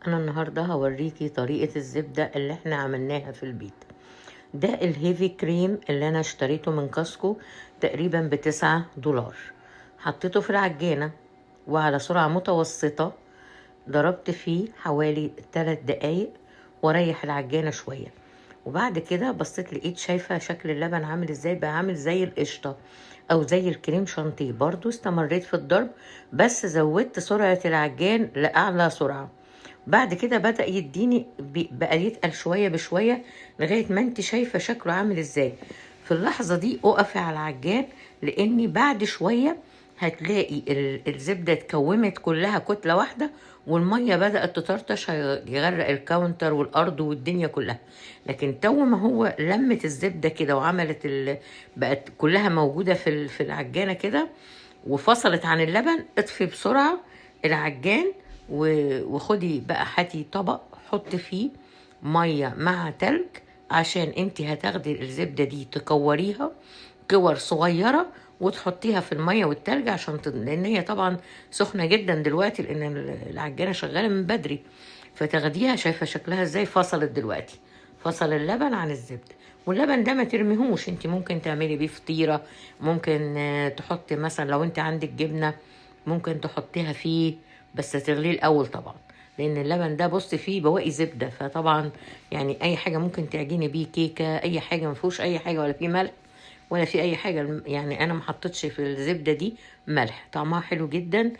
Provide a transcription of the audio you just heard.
انا النهارده هوريكي طريقه الزبدة اللي احنا عملناها في البيت. ده ال heavy cream اللي انا اشتريته من Costco تقريبا ب9 دولار. حطيته في العجانه وعلى سرعة متوسطه ضربت فيه حوالي 3 دقايق واريح العجانه شويه. وبعد كده بصيت لقيت، شايفه شكل اللبن عامل ازاي؟ بقى عامل زي القشطه او زي الكريم شانتيه. برضو استمريت في الضرب بس زودت سرعة العجان لاعلى سرعه. بعد كده بدأ يديني، بقى يتقل شوية بشوية لغاية ما انت شايفة شكله عامل ازاي. في اللحظة دي اقفي على العجان، لاني بعد شوية هتلاقي الزبدة اتكومت كلها كتلة واحدة والمية بدأت تطرطش، هيغرق ال counter والأرض والدنيا كلها. لكن تو ما هو لمت الزبدة كده وعملت بقت كلها موجودة في العجانة كده وفصلت عن اللبن، اطفي بسرعة العجان وخدي بقى، هاتي طبق حطي فيه مية مع تلج، عشان انت هتاخدي الزبدة دي تكوريها كور صغيرة وتحطيها في المية والتلج عشان لان هي طبعا سخنة جدا دلوقتي لان العجانة شغالة من بدري. فتاخديها، شايفة شكلها ازاي؟ فصلت دلوقتي، فصل اللبن عن الزبدة. واللبن ده ما ترميهوش، انت ممكن تعملي بيه فطيرة، ممكن تحطي مثلا لو انت عندك جبنة ممكن تحطيها فيه، بس تغليه الاول طبعا، لان اللبن ده بص فيه بواقي زبدة، فطبعا يعني اي حاجة ممكن تعجني بيه كيكة، اي حاجة، ما فيهوش اي حاجة ولا فيه ملح ولا في اي حاجة. يعني انا ما حطيتش في الزبدة دي ملح، طعمها حلو جدا.